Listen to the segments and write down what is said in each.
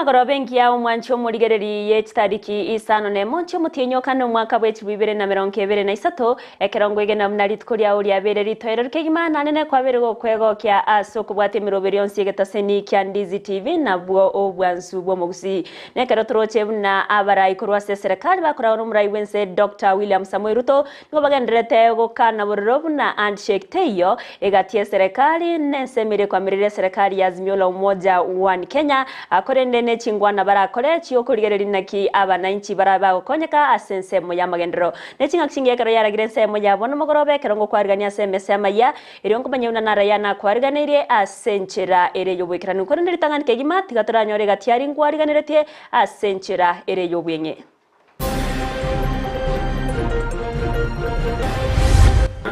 Emagoroba engiya omwanchi omorigereri ye chitariki isano nemo chi'omotienyi o kane omwaka bwe chilifu ibere na emerongo ebere na isato, ekero nkwegena buna rituko riao riabeire ritoereru kegima, nane nekwabeire gokwegokia ase okobwatia emeroberi yonsi y'egetaseni kia Ndizi TV nabwo obwansu bw'omogusii. Nekero toroche buna abarai korwa ase eserekari bakoragwa nomorai bw'ense Doctor William Samoei Ruto Nigo bagendererete gokana bororo buna handshake teiyo egati y'eserekari nensemo eria ekwamireria eserekari ya Azimio la Umoja One Kenya, korende ne chingwana barakore chi'okorigereria naki abanainchi barabe bagokonyeka ase ensemo y'amagenderero. Ne ching'aki chingiya ekero yaragire ensemo ya bono mogoroba ekero ngokwarigania ase emesa y'amayia, erio nkomanya buna naraya nakwariganeirie ase enchera ere y'oboikeranu. Korende ritang'ani kegima tiga toranyore egati aria nkwariganeretie ase enchera ere y'obweng'e.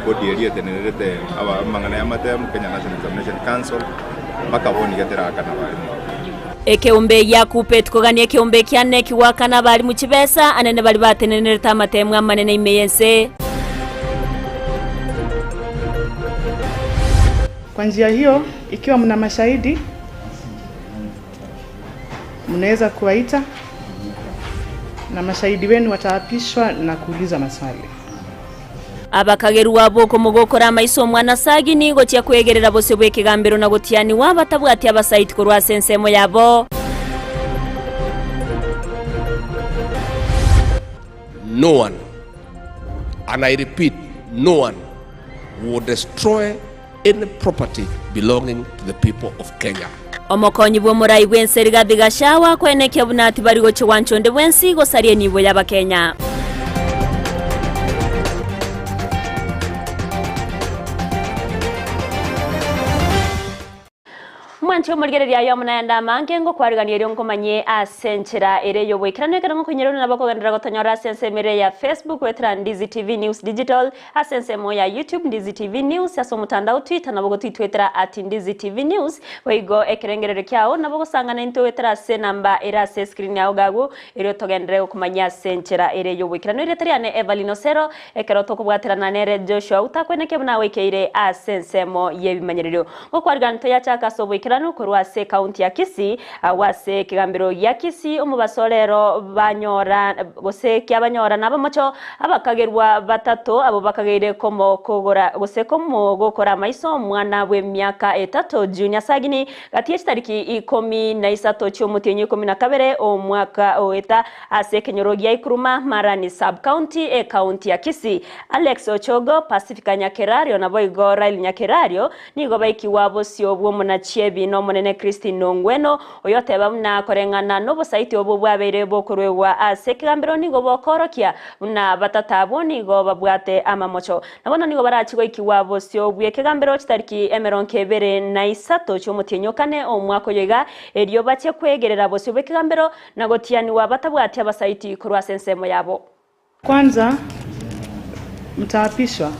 Bodi eria etenenerete amang'ana y'amatemu, Kenya National Examination Council, mpaka bono iga terakana abalimu abwo. Ekeombe gia Kuppet kogania ekeombe kiane kigoakana abalimu chibesa anene baria batenenerete amatemu amanene ime y'ense. Kwa njia hiyo, ikiwa mna mashahidi, mnaweza kuwaita na mashahidi wenu wataapishwa na kuulizwa maswali. Abakagerwa b'okomogokora amaiso omwana Sagini gochia kwegerera bosio bw'ekegambero na gotianigwa batabwati abasaiti korwa ase ensemo yabo. No one, and I repeat, no one will destroy any property belonging to the people of Kenya. Omokonyi bw'omorai bw'ense Rigathi Gachagua akoenekia buna tibari gochia gwancha onde bwensi gosaria enibo y'Abakenya. Mwanche omorigereria aye amo nayande amange, ngokwarigania erio nkomanyie ase enchera ere ey'oboikeranu ekero ngokoinyora buna nabo okogenderera gotonyora ase ensemo ere ya Facebook goetera Ndizi TV News Digital, Ase ensemo ya YouTube Ndizi TV News, ase omotandao Twitter nabo gotwitwetera at Ndizi TV News, boigo ekerengererio kiao nabo gosangana intwe goetera ase enamba ere ase escreen yao gagu erio togenderere gokomanyia ase enchera ere y'oboikeranu. Erieta riane Evelyn Osero, ekero tokobwaterana nere Joshua otakwenekia buna agoikeire ase ensemo y'ebimanyererio. Gokwarigana toyachaka ase oboikeranu korwa ase ekaunti ya Kisii, agwo ase ekegambero gia Kisii omobaso rero banyora gose kiabanyora nabamocho abakagerwa batato abwo bakageire komokogora gose komogokora amaiso omwana bw'emiaka etato Junior Sagini gati ye chitariki ikomi na isato chi'omotienyi ikomi na kabere omwaka oeta ase ekenyoro gia Ikuruma Marani Sub County ekaunti ya Kisii. Alex Ochogo, Pacifica Nyakerario naboigo Rael Nyakerario Nigo baikigwa bosio bw'omonachiebi n'Omonene Christine Ongweno, oyoteba buna koreng'ana nobosaiti obwo bwabeire bokoruegwa ase ekegambero nigo bokoorokia buna batata abwo nigo babwate amamocho. Na bono nigo barachie goikigwa bosio bw'ekegambero chitariki emerongo ebere na isato chi'omotienyi o kane omwaka oyo iga, erio bachie kwegerera bosio bw'ekegambero na gotianigwa batabwati abasaiti korwa ase ensemo yabo. Kwanza mtaapishwa.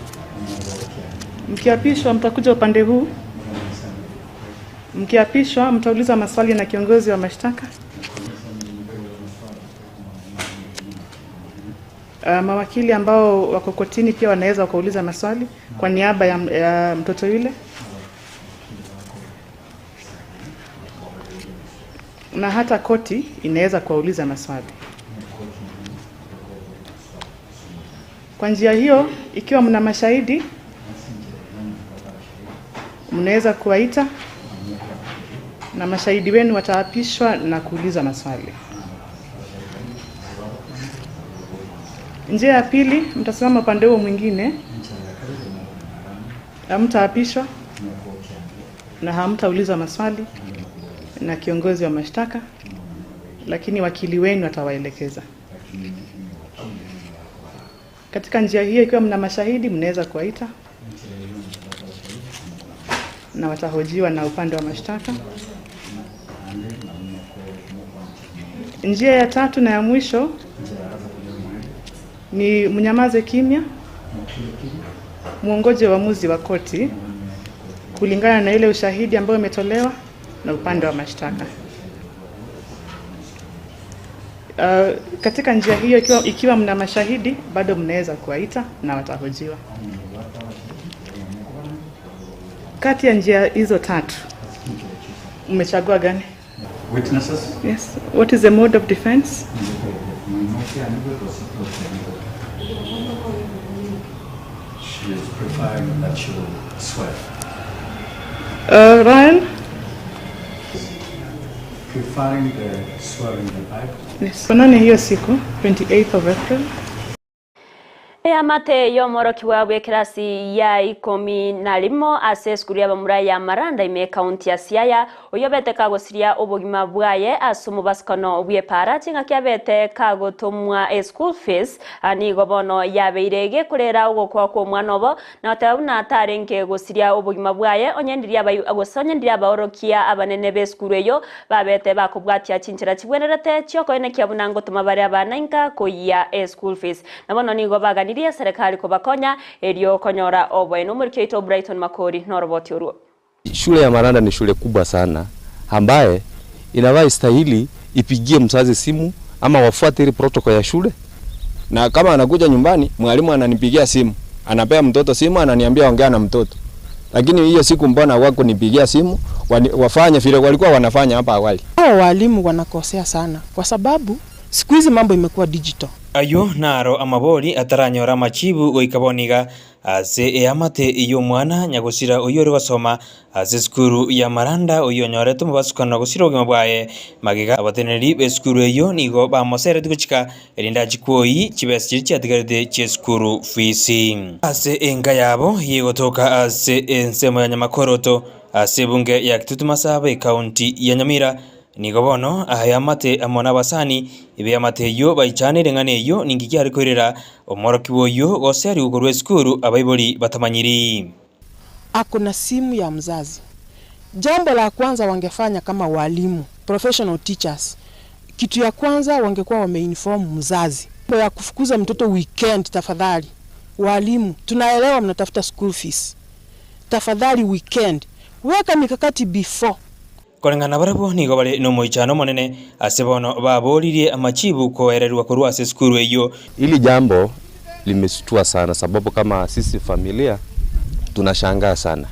Mkiapishwa mtakuja upande huu. Mkiapishwa mtauliza maswali na kiongozi wa mashtaka. Uh, mawakili ambao wako kotini pia wanaweza wakauliza maswali kwa niaba ya, ya mtoto yule. Na hata koti inaweza kuwauliza maswali. Kwa njia hiyo, ikiwa mna mashahidi, mnaweza kuwaita na mashahidi wenu wataapishwa na kuuliza maswali. Njia ya pili, mtasimama upande huo mwingine, hamtaapishwa na hamtaulizwa maswali na kiongozi wa mashtaka, lakini wakili wenu atawaelekeza. Katika njia hiyo, ikiwa mna mashahidi, mnaweza kuwaita na watahojiwa na upande wa mashtaka. Njia ya tatu na ya mwisho ni mnyamaze kimya, muongoje uamuzi wa koti kulingana na ile ushahidi ambayo umetolewa na upande wa mashtaka. Uh, katika njia hiyo ikiwa, ikiwa mna mashahidi bado mnaweza kuwaita na watahojiwa. Kati ya njia hizo tatu mmechagua gani? Witnesses? Yes. What is the mode of defense? She is preferring that she will swear. Ryan? Preferring the swearing the Bible. Yes. Tuonane hiyo siku 28th of April. Eamate y'omorokigwa bw'ekerasi ya ikomi na rimo ase esukuru y'abamura ya Maranda ime ekaunti ya Siaya, oyio obete kagosiria obogima bwaye ase omobasukano bw'epaara chingaki abete kagotomwa eschool fees nigo bono yabeire gekorera ogokwa kw'omwana obo na goteba buna tarenge gosiria obogima bwaye onye ndiria gose onye ndiria abaorokia abanene b'esukuru eyio babete bakobwatia chinchera chibwenerete chiokoenekia buna ngotoma bare abana inka koyia eschool fees. Na bono nigo baganirie eserekari kobakonya erio konyora oboene. Omoriki oito Brighton Makori noroboti orwo. Shule ya Maranda ni shule kubwa sana ambaye inawai stahili ipigie mzazi simu ama wafuate ile protocol ya shule. Na kama anakuja nyumbani, mwalimu ananipigia simu, anapea mtoto simu, ananiambia ongea na mtoto. Lakini hiyo siku mbona hawakunipigia simu wafanye vile walikuwa wanafanya hapa awali? Hao walimu wanakosea sana kwa sababu siku hizi mambo imekuwa digital. Ayio naro amabori ataranyora amachibu goika bono iga ase eamate y'omwana nyagosira oyio ore gosoma ase esukuru ya Maranda oyio onyorete omobasukano gosira obogima bwaye. Magega abateneneri b'esukuru eyio nigo bamoseretie gochika erinde achie kwoyia chibesa chiria chiatigarete chi'esukuru fees. Ase enka yabo yegotoka ase ensemo ya Nyamakoroto ase ebunge ya Kitutu Masaba ekaunti ya Nyamira Nigo bono aye amo nabasani b'eamate eyio baichanire eng'ana eyio, ninki kiare koirera omworokigwa oyio gose arigwe korwa esukuru abaibori batamanyiri. Ako na simu ya mzazi. Jambo la kwanza wangefanya kama walimu, professional teachers, kitu ya kwanza wangekuwa wameinform mzazi. Mambo ya kufukuza mtoto weekend, tafadhali walimu, tunaelewa mnatafuta school fees, tafadhali weekend weka mikakati before. Koreng'ana barabwo nigo bare nomoichano omonene ase bono baboririe amachibu koererwa korwa ase esukuru eyio. Hili jambo limeshtua sana, sababu kama sisi familia tunashangaa sana,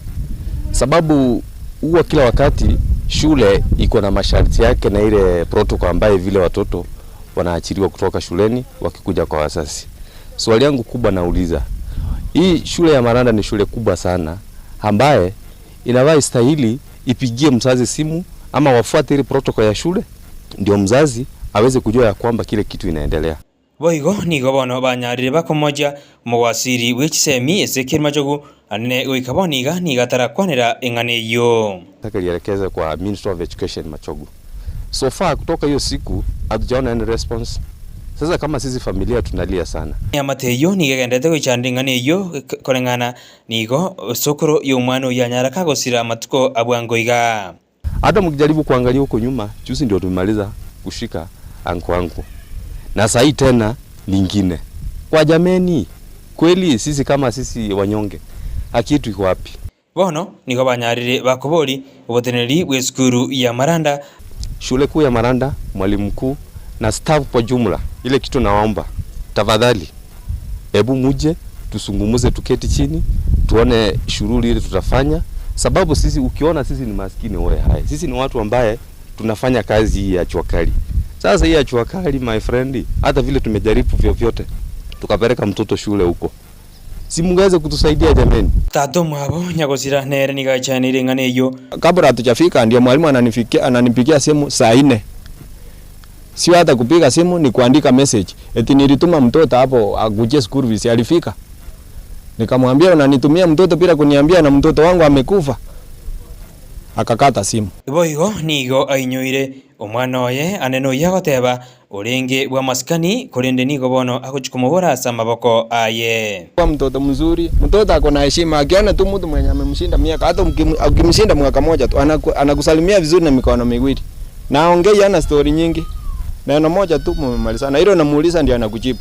sababu huwa kila wakati shule iko na masharti yake na ile protocol ambaye vile watoto wanaachiliwa kutoka shuleni wakikuja kwa wazazi. Swali yangu kubwa nauliza, hii shule ya Maranda ni shule kubwa sana ambaye inawai stahili ipigie mzazi simu ama wafuate ile protocol ya shule ndio mzazi aweze kujua ya kwamba kile kitu inaendelea. Boigo nigo bono banyarire bakomochia omogwasiri bwe chisemi ase ekerima-chogu anene goika bono iga nigo atarakwanera eng'ana eyio. Nataka lielekeze kwa Minister of Education Machogu. So far kutoka hiyo siku hatujaona any response. Sasa kama sisi familia tunalia sana. Eamate eyio nigo egenderete goichanda eng'ana eyio koreng'ana nigo sokoro y'omwana oyio anyara kagosira amatuko a bwango iga. Hata mkijaribu kuangalia huko nyuma, juzi ndio tumemaliza kushika anko wangu. Na sahii tena lingine. Kwa jameni, kweli sisi kama sisi wanyonge, haki yetu iko wapi? Bono nigo banyarire bakobori oboteneneri bw'esukuru ya Maranda. Shule kuu ya Maranda, mwalimu mkuu na staff kwa jumla, ile kitu nawaomba tafadhali, hebu muje tusungumuze, tuketi chini tuone shughuli ile tutafanya, sababu sisi ukiona sisi ni maskini wewe hai, sisi ni watu ambaye tunafanya kazi hii ya jua kali. Sasa hii ya jua kali my friend, hata vile tumejaribu vyovyote tukapeleka mtoto shule huko, si mungeweza kutusaidia jameni? Tata omwabo nyagosira nere nigo aichaneire eng'ana eyio. Kabla hatujafika ndio mwalimu ananipigia simu saa 4. Sio hata kupiga simu, ni kuandika message. Eti nilituma mtoto hapo akuje school fees, alifika. Nikamwambia unanitumia mtoto bila kuniambia na mtoto wangu amekufa. Akakata simu. Boigo nigo ainyoire omwana oye ane noyio agoteba orenge bw'amasikani korende nigo bono agochia komobora ase amaboko aye. Kwa mtoto mzuri, mtoto ako na heshima, akiona tu mtu mwenye amemshinda miaka, hata ukimshinda mwaka moja tu, anakusalimia vizuri na mikono miwili. Na ongei hana story nyingi. Neno moja tu mmemalizana. Hilo namuuliza ndio anakujibu.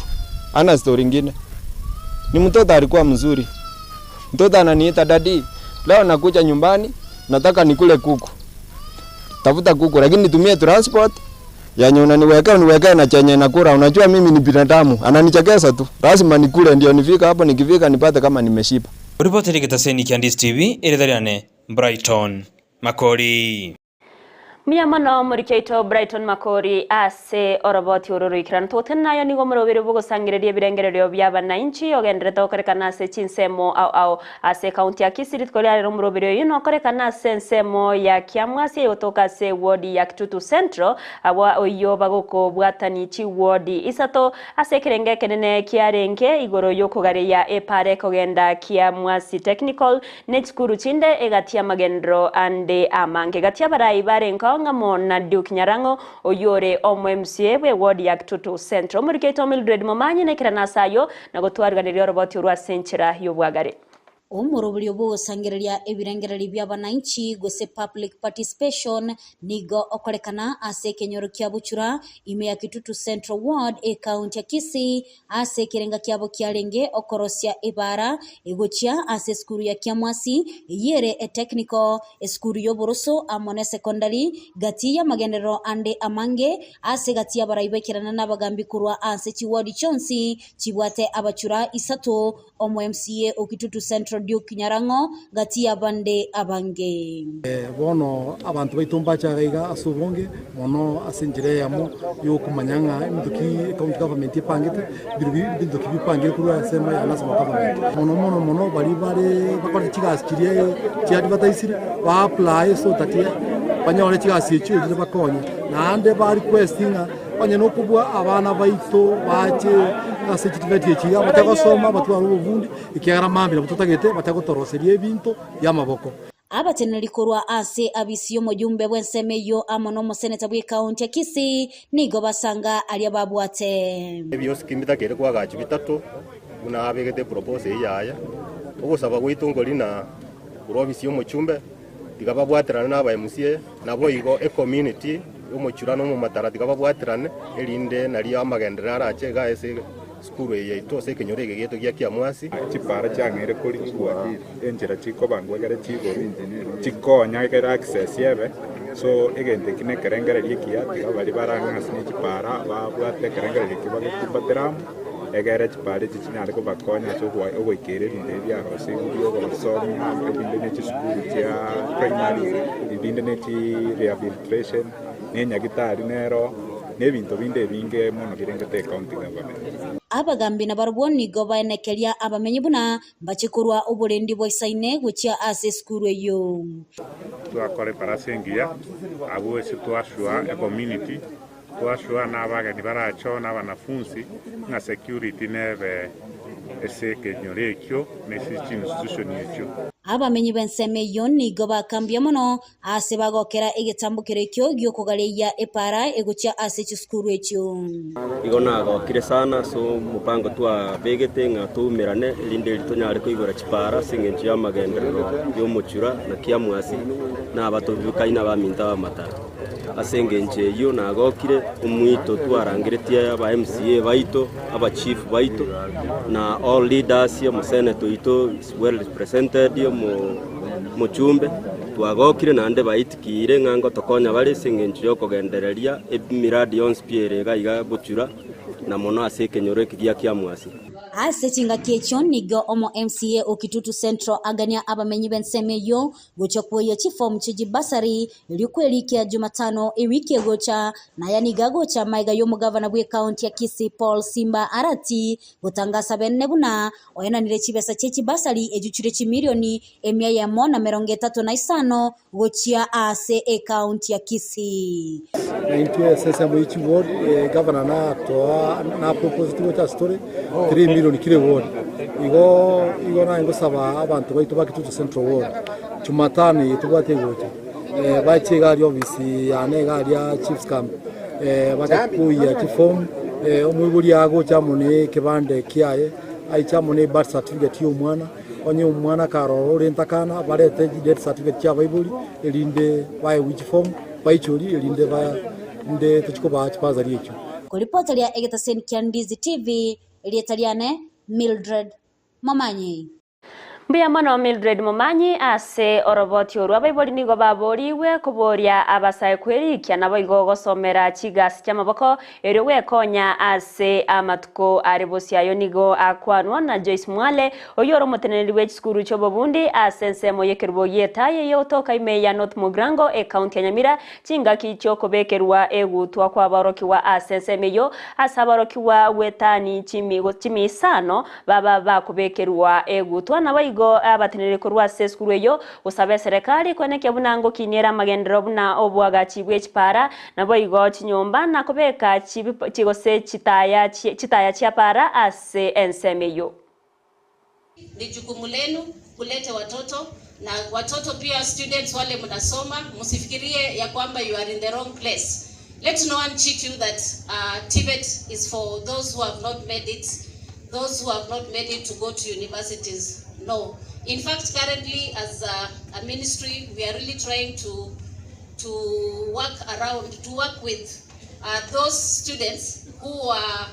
Hana story nyingine. Ni mtoto alikuwa mzuri. Mtoto ananiita daddy, leo nakuja nyumbani, nataka nikule kuku. Tafuta kuku lakini nitumie transport. Yenye unaniwekea uniwekea na chenye nakula. Unajua mimi ni binadamu, ananichekesha tu. Lazima nikule ndio nifika hapo, nikifika nipate kama nimeshiba. Ripoti ya Kitaseni kia Ndisi TV, Eritariane, Brighton, Makori. Mbuya mono omoriki oito Brighton Makori ase oroboti oro roikeranu. Togotenena naye nigo omoroberi bw'ogosangereria ebirengererio bi'abanainchi ogendererete gokorekana ase chinsemo ao ao ase ekaunti ya Kisii. Rituko ria rero omoroberi oyio nokorekana ase ensemo ya Kiamwasi egotoka ase ewodi ya Kitutu Central abwo oyio bagokobwatani chiwodi isato ase ekerengo ekenene kiarenge igoro y'okogareia epaara ekogenda Kiamwasi Technical Ne chikuru chinde egati y'amagenderero ande amange. Gati y'abarai barengeo ng'amo na Duke Nyarang'o, oyio ore omo MCA bwe ward ya Kitutu Central. Omoriki oito Mildred Momanyi naikerane ase ayio na gotwariganeria oroboti orwo ase enchera y'obwagare. Omoroberio bw'ogosangereria ebirengererio bi'abananchi gose Public Participation nigo okorekana ase ekenyoro kia Buchura ime ya Kitutu Central Ward ekaunti ya Kisii Ase ekerenga kiabo kiarenge okorosia ebaara egochia ase esukuru ya Kiamwasi, eyio ere etechnical, esukuru y'oboroso amo nesecondary, gati y'amagenderero ande amange, ase gati y'abarai baikerana nabagambi korwa ase chiward chionsi chibwate abachura isato, omo MCA o Kitutu Central Duke Nyarang'o, gati y'abande abange. Bono abanto baito mbache iga iga ase obonge mono ase enchera eyemo y'okomanya ng'a ebinto ki ecounty government epangete, ebinto ki bipangire korwa ensemo ya national government. Mono mono mono baria bare bakorete chigasi chiria chia advertisire, ba apply so that banyore chigasi echio erinde bakonye. Naende ba request ng'a onye nokobua abana baito bache ase chitiveti echi iga bate gosoma batware obobundi ekiagera mambia nabo totagete bate gotoroseria ebinto bi'amaboko. Abateneneri korwa ase abisi y'omojumbe bw'ensemo eyio amo nomoseneta bw'ekaunti ya Kisii nigo basanga aria babwate. Ebiosiki mbitakeire koagachwa bitato, buna abegete eproposal eyio yaye. Ogosaba gwaito nkori na korwa ofisi y'omochumbe, tiga babwaterane na aba MCA, naboigo ecommunity y'omochura na omomatara tiga babwaterane, erinde nario amagenderero arache iga ase esukuru eye yaito ase ekenyoro eke giaito gia Kiamwasi. Chipara chiang'eire korigigwa enchera chikobangwa ekere chigoro, chikonya ekere access ebe, so egento eki na ekerengererio ekiya tiga baria barang'e ase ne chipara babwate ekerengererio ekio bagekumbatera amo, egere chipara echi chinyare kobakonya ase ogoikera ebinto ebi biarosirwe bia ogosomia, ebinde ne chisukuru chia primary, ebinde ne chi rehabilitation, na enyagitari nero, na ebinto binde ebinge mono birengete ecounty government. Abagambi nabarabwo nigo baenekeria abamenyi buna Mbache korwa oborendi bwaisaine gochia ase esukuru eyio. Twakora ebarasa engiya abwo ase twasua ecommunity, twasua na abageni barache oo na abanafunsi ng'a security nebe ase ekenyoro ekio na ase chiinstitution echio. Abamenyi b'ensemo eyio nigo bakambia mono aase bagokera egetambokero ekio gi'okogareia epaara egochia ase chisukuru echio. Igo nagokire sana ase omopango twabegete ng'a toumerane, erinde erio tonyare koigora chipaara ase engencho y'amagenderero y'omochura na kiamwasi, na abatobibekaine abaminto abamatara. Ase engencho eyio nagokire omwito twarangeretie aba MCA baito, aba chief baito, na all leaders, omosenetor oito is well represented, omochumbe. Twagokire naende baitikiire ng'a ngotokonya bare ase engencho y'okogendereria emiradi yonsi pi ere iga iga gochura, na mono ase ekenyoro eke gia Kiamwasi. Ase chingaki echio nigo omo MCA o Kitutu Central agania abamenyi b'ensemo eyio gochia kwoyia chifomu chie chibasari erio kwerikia Jumatano ewiki egocha, naya nigo agocha magega y'omogavana bw'ecounty ya Kisii Paul Simba Arati gotangasa bene buna oenanire chibesa chie chibasari echio chire chimilioni emia eyemo na merongo etato na isano gochia ase ecounty ya Kisii. Na intwe ase ensemo ye chiward, egavana natoa na propose gocha ase tore 3 million kera eward. Igo igo naye ngosaba abanto baito ba Kitutu Central Ward, Jumatano eye tobwate egocha, bache iga aria ofisi yane iga aria Chiefs Camp, bache koyia chiform, omoibori agocha amo na ekebande kiaye, aiche amo na ebirth certificate ya omwana. Onye omwana karora ore ntakana, barete death certificate chi'abaibori, erinde baegwe chifomu, baichorie, erinde ba rinde tochie kobaa chibasari echio. Koripoteria egetaseni kia Ndizi TV, erieta riane Mildred Momanyi. Mbuya mono Mildred Momanyi ase oroboti orwo. Abaibori nigo baborigwe koboria abasae kwerikia naboigo gosomera chigasi chi'amaboko erio gwekonya ase amatuko are bosio. Ayio nigo akwanwa na Joyce Mwale oyio ore omoteneneri bwe chisukuru chi'obobundi ase ensemo y'ekerubo gi'etayi eyio gotoka ime ya North Mugirango ekaunti ya Nyamira chingaki chi'okobekerwa egutwa kw'aborokigwa ase ensemo eyio ase aborokigwa gw'etani chimisano Baba bakobekerwa egutwa, naboigo abateneneri korwa ase esukuru eyio, gosaba eserekari koenekia buna ngokiniera amagenderero buna oboagachi bwe chipara, naboigo chinyomba, na kobeka chibi gose chitaya chitaya chia para ase ensemo eyio. Ni jukumu lenu kulete watoto na watoto pia students wale mnasoma msifikirie ya kwamba you are in the wrong place let no one cheat you that uh, TVET is for those who have not made it those who have not made it to go to universities no in fact currently as a, a ministry we are really trying to to work around to work with uh, those students who are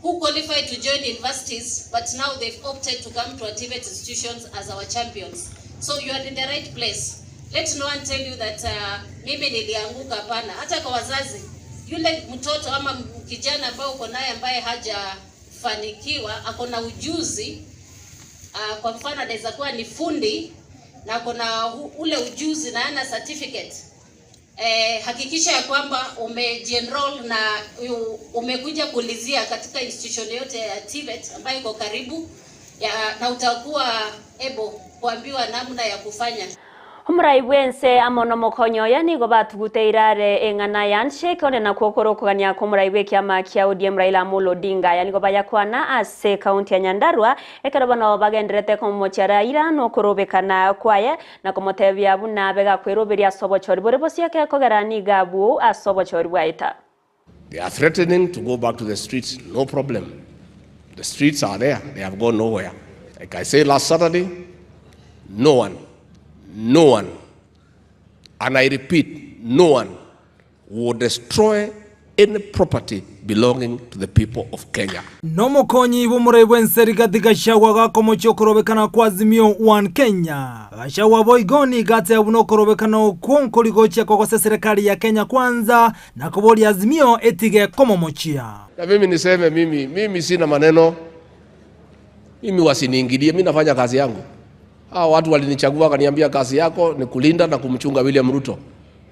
who qualify to join universities, but now they've opted to come to our TVET institutions as our champions. So you are in the right place. Let no one tell you that uh, mimi nilianguka. Hapana. Hata kwa wazazi, yule mtoto ama kijana ambao uko naye ambaye hajafanikiwa ako na ujuzi uh, kwa mfano anaweza kuwa ni fundi na ako na ule ujuzi na ana certificate eh, hakikisha ya kwamba umejienroll na umekuja kuulizia katika institution yote ya TVET ambayo iko karibu ya, na utakuwa able kuambiwa namna ya kufanya. Omorai bwense amo nomokonyi oye nigo batugute irare eng'ana ya handshake one nakwo okore okogania kw'omorai bw'ekiama kia ODM Raila Amolo Odinga. Aya nigo bayakwana ase ekaunti ya Nyandarua ekero bono bagendererete komomochia Raila nokorobekana kwaye na komotebia buna abe gakweroberia ase obochori bore bosio ekekogera nigo abwo ase obochori bwaeta. They are threatening to go back to the streets, no problem. The streets are there, they have gone nowhere. Like I said last Saturday, no one, no one, and I repeat, no one will destroy any property belonging to the people of Kenya. Nomokonyi bw'omorai bw'ense Rigathi Gachagua gakomochia okorobekana kwa Azimio One Kenya. Gachagua boigo nigo ateba buna okorobekana okwo nkori gochia kogosa eserekari ya Kenya Kwanza na koboria Azimio etige komomochia. Na mimi niseme mimi, mimi sina maneno. Mimi wasiniingilie, mimi nafanya kazi yangu. Hawa watu walinichagua wakaniambia kazi yako ni kulinda na kumchunga William Ruto.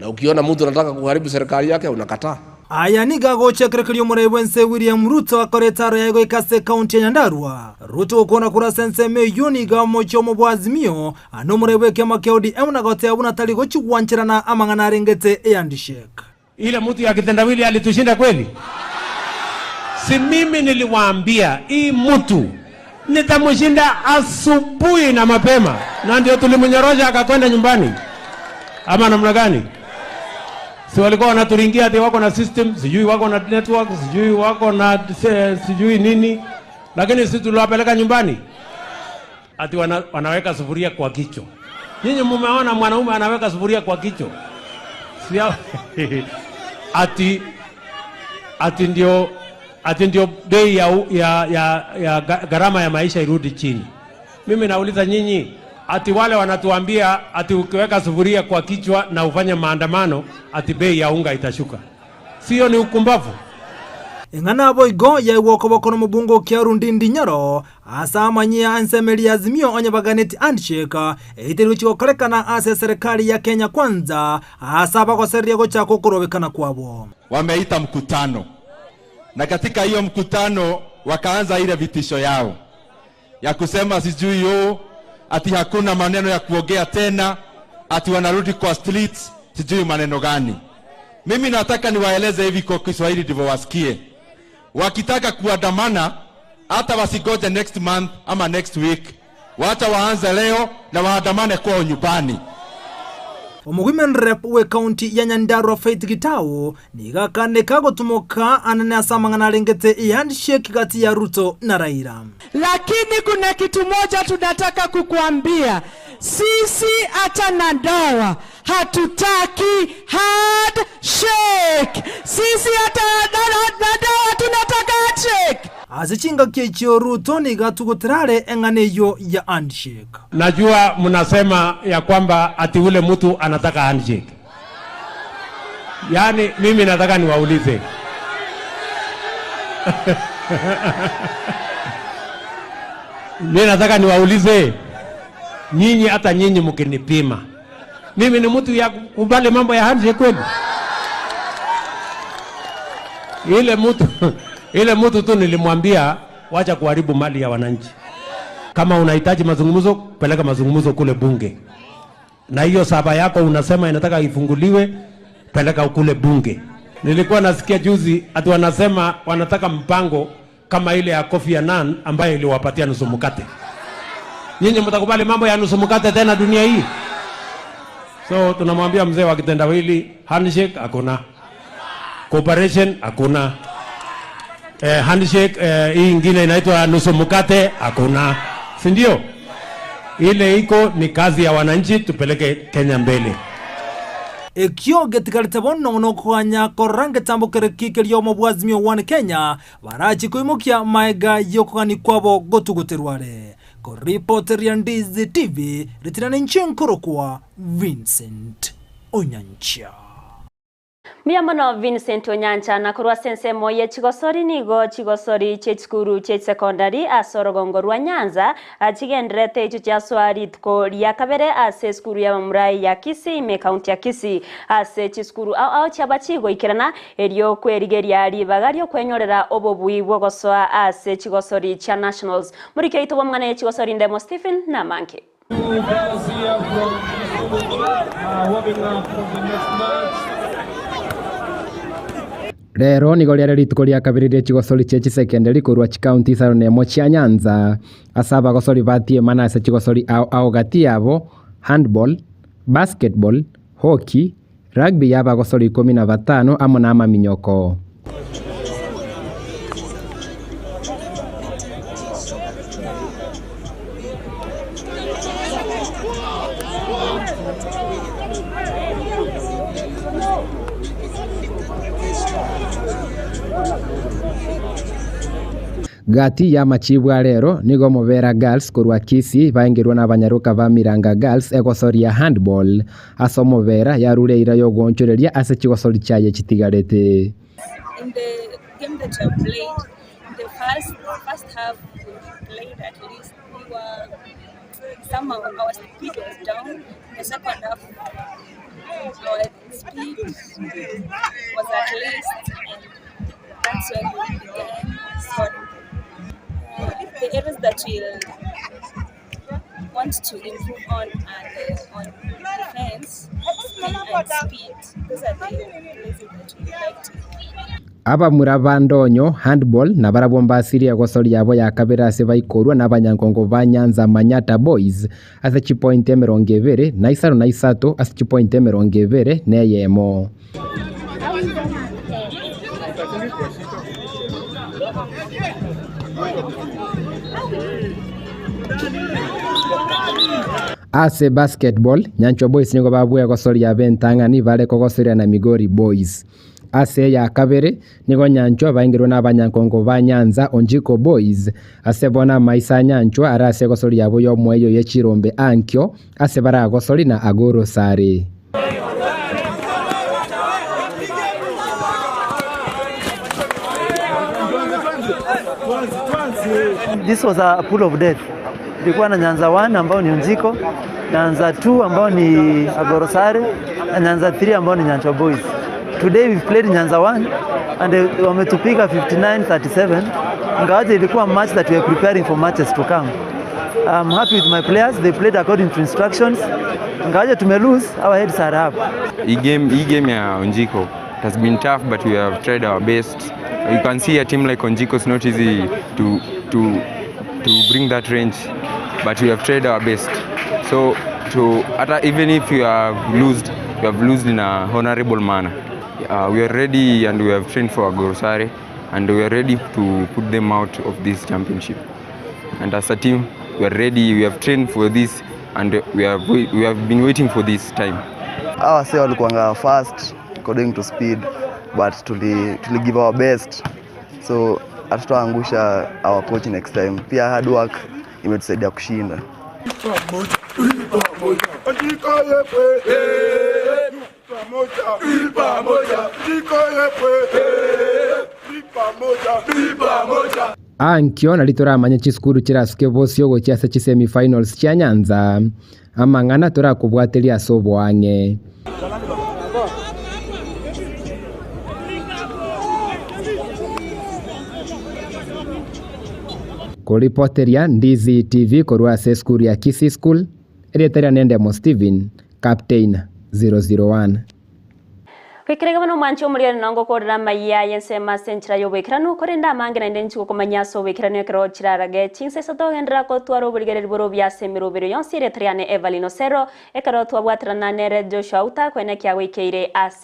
Na ukiona mtu anataka kuharibu serikali yake unakataa. Aya nigo agochia ekerokerio omorai bw'ense William Ruto akore etaro yaye goika ase ekaunti ya Nyandarua. Ruto gokwana korwa ase ensemo eyio nigo amochia omobua Azimio ande omorai bw'ekiama kia ODM na goteba buna tari gochia gwancherana amang'ana arengete ehandshake. Ile mtu ya kitendawili alitushinda kweli? Si mimi niliwaambia hii mtu nitamshinda asubuhi na mapema, na ndio tulimnyorosha akakwenda nyumbani, ama namna gani? Si walikuwa wanaturingia ati wako na system, sijui wako na network, sijui wako na sijui nini, lakini sisi tuliwapeleka nyumbani. Ati wana, wanaweka sufuria kwa kichwa. Nyinyi mumeona mwanaume anaweka sufuria kwa kichwa? Si ati ati ndio ati ndio bei ya, ya, ya, ya gharama ya maisha irudi chini. Mimi nauliza nyinyi, ati wale wanatuambia ati ukiweka sufuria kwa kichwa na ufanye maandamano ati bei ya unga itashuka, sio? Ni ukumbavu. Eng'ana boigo yaigwa okoboko na omobunge o Kiaru Ndindi Nyoro ase amanyia ensemeri ya Azimio onye baganeti handshake eiteri gochia gokorekana ase eserekari ya Kenya Kwanza ase abagosereria gochaka okorobekana kwabo. Wameita mkutano na katika hiyo mkutano wakaanza ile vitisho yao ya kusema sijui yo ati hakuna maneno ya kuongea tena, ati wanarudi kwa streets, sijui maneno gani. Mimi nataka niwaeleze hivi kwa Kiswahili ndivyo wasikie. Wakitaka kuandamana hata wasigoje next month ama next week, wacha waanze leo na waandamane kwao nyumbani. Omowomen rep w'ekaunti ya Nyandarua Faith Gitau nigo akaneka gotumoka anene ase amang'ana arengete ehandshake gati ya Ruto na Raila. Lakini kuna kitu moja tunataka kukuambia, sisi hata na dawa hatutaki handshake. Sisi hata na dawa tunataka handshake. Ase chingaki echio Ruto nigo atugutera are eng'ana eyio ya handshake. Najua mnasema ya kwamba ati ule mtu anataka handshake. Yaani mimi nataka niwaulize. Mimi nataka niwaulize nyinyi, hata nyinyi mkinipima, mimi ni mtu ya kukubali mambo ya handshake kweli? Ile mtu ile mtu tu nilimwambia wacha kuharibu mali ya wananchi. Kama unahitaji mazungumzo, peleka mazungumzo kule bunge, na hiyo saba yako unasema inataka ifunguliwe, peleka kule bunge. Nilikuwa nasikia juzi ati wanasema wanataka mpango kama ile ya Kofi Annan ambayo iliwapatia nusu mkate. Nyinyi mtakubali mambo ya nusu mkate tena dunia hii? So tunamwambia mzee wa kitendawili, handshake hakuna, cooperation hakuna, handshake hii ingine inaitwa nusu mkate hakuna, si ndio? Ile iko ni kazi ya wananchi, tupeleke Kenya mbele. Ekio getigarete bono nokoganya korora ngetambo kere kikeria omo bwa Azimio One Kenya barachi koimokia maega yokogani kwabo gotuguterware. Koripoteria Ndizi TV ritirane nchinkoro Vincent Onyancha. Mbuya mono Vincent Onyancha na korwa sensemo ye chigosori nigo chigosori che chikuru che secondary ase orogongo rwa Nyanza chigenderete echo chiasoa rituko ria kabere ase esukuru ya Bamurai ya Kisii ime county ya Kisii ase chisukuru ao ao chiaba chigoikerana erio kwerigeria ribaga riokwenyorera obobui bwogosoa ase chigosori chia nationals murike oito bwa omwana ye chigosori Ndemo Stephen na Manke. Rero nigo riare rituko ria kabere ria chigosori chia chisekendari korwa chikaunti isano na emo chia Nyanza ase abagosori batiemana ase chigosori ao ao gati yabo handball, basketball, hockey, rugby ya abagosori ikomi na batano amo na amaminyoko. Gati ya amachibu a rero nigo Mobera Girls korwa Kisii baengerwe na abanyaroka ba Miranga Girls egosoria handball ase omobera yarure eira ya ogoonchoreria ase chigosori chiaye chitigarete. In the game that we have played, in the first half we played at least we were somehow our speed was down. In the second half our speed was at least, and that's when we began scoring. The areas that we'll want to improve on are on defense, speed and speed. Those are the places that we like to. Abamura ba Ndonyo handball na barabwo mbasirie egosori yabo ya kabere ase baikorwa na abanyankongo ba Nyanza Manyatta Boys ase chipoint emerongo ebere na isano na isato ase chipoint emerongo ebere na eyemo. Ase basketball, Nyanchwa Boys nigo babua egosori yabo entang'ani bare kogosoria na Migori Boys. Ase eya kabere, nigo Nyanchwa baengerwe na abanyankongo ba Nyanza Onjiko Boys ase bono amaiso a Nyanchwa are ase egosori yabo ya omoeyo ye chirombe ankio ase baragosori na Agoro Sare. This was a pool of death. Ilikuwa na Nyanza 1 ambao ni Onjiko, Nyanza 2 ambao ni Agorosare na Nyanza 3 ambao ni Nyanchwa Boys. Today we've played Nyanza 1 and wametupiga 59-37. Ingawaje ilikuwa match that we are preparing for matches to come. I'm happy with my players. They played according to instructions. Ingawaje tume lose, our heads are up. Hii game ya Onjiko, it has been tough, but we have tried our best. You can see a team like Onjiko is not easy to bring that range, but we have tried our best. So to even if you have lost, you have lost in a honorable manner. We are ready and we have trained for Agorosare, and we are ready to put them out of this championship. And as a team, we are ready. We have trained for this, and we have been waiting for this time. Hawa wase walikuwanga fast according to speed, but tuli give our best. So Hatutaangusha our coach next time. Pia hard work imetusaidia kushinda. Ankio nari toramanye chisukuru chirasuke bosio gochia ase chisemifinals chia Nyanza, amang'ana torakobwateria ase oboang'e. Koripoteria Ndizi TV korwa ase esukuru ya Kisii School, erieta riane Ndemo Stephen, Captain 001. Goikera bono omwanchi omoriere nongo okorera amaiya aye ensemo ase enchera y'oboikeranu, korende amange naende inche gokomanyia ase oboikeranu ekero chirarage chinsa isato ogenderera gotwara oborigereri bore obuya ase emerobero yonsi erieta riane Evelyn Osero, ekero twabwaterana nere Joshua Outa koenekia goikeire ase.